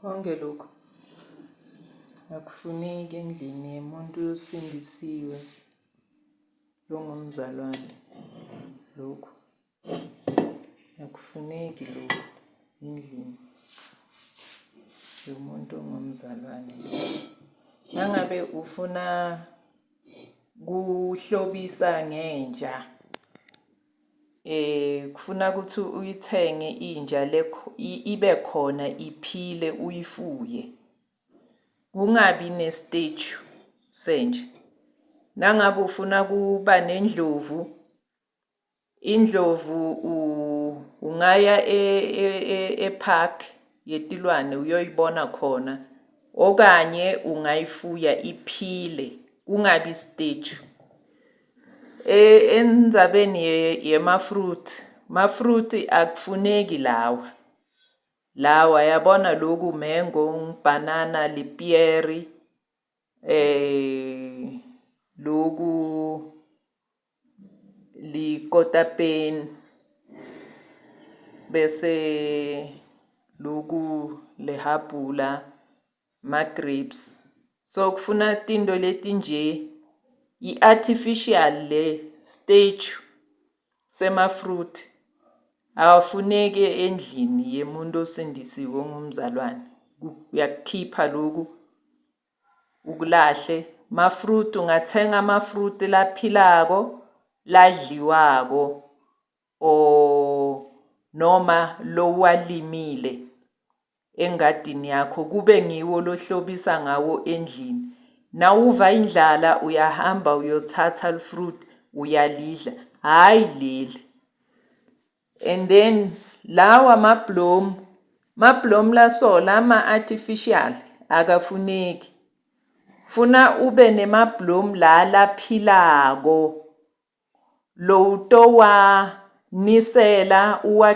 Konke lokhu akufuneki endlini yemuntu osindisiwe longumzalwane lokhu. Akufuneki lokhu endlini yomuntu ongumzalwane. Nangabe ufuna kuhlobisa ngenja kufuna ukuthi uyithenge inja le ibe khona iphile uyifuye. Kungabi ne-statue senja. Nangabe ufuna kuba nendlovu, indlovu ungaya e-park yetilwane uyoyibona khona okanye ungayifuya iphile kungabi statue. Endzabeni yema-fruit, ma-fruit akufuneki lawa. Lawa yabona loku mengo, bhanana, lipiyeri, loku likotapeni bese loku lehhabhula, ma-grapes. So kufuna tinto letinje i-artificial le statue sema-fruit awafuneki endlini yemuntu osindisiwe ongumzalwane. Uyakukhipha loku ukulahle. Ma-fruit ungathenga ama-fruit laphilako ladliwako or noma lowalimile engadini yakho kube ngiwo lohlobisa ngawo endlini. Nawuva indlala uyahamba uyothatha li-fruit uyalidla, hhayi leli. And then lawa mabhlomu, mabhlomu laso lama artificial akafuneki. Funa ube nemabhlomu la laphilako lowutowanisela.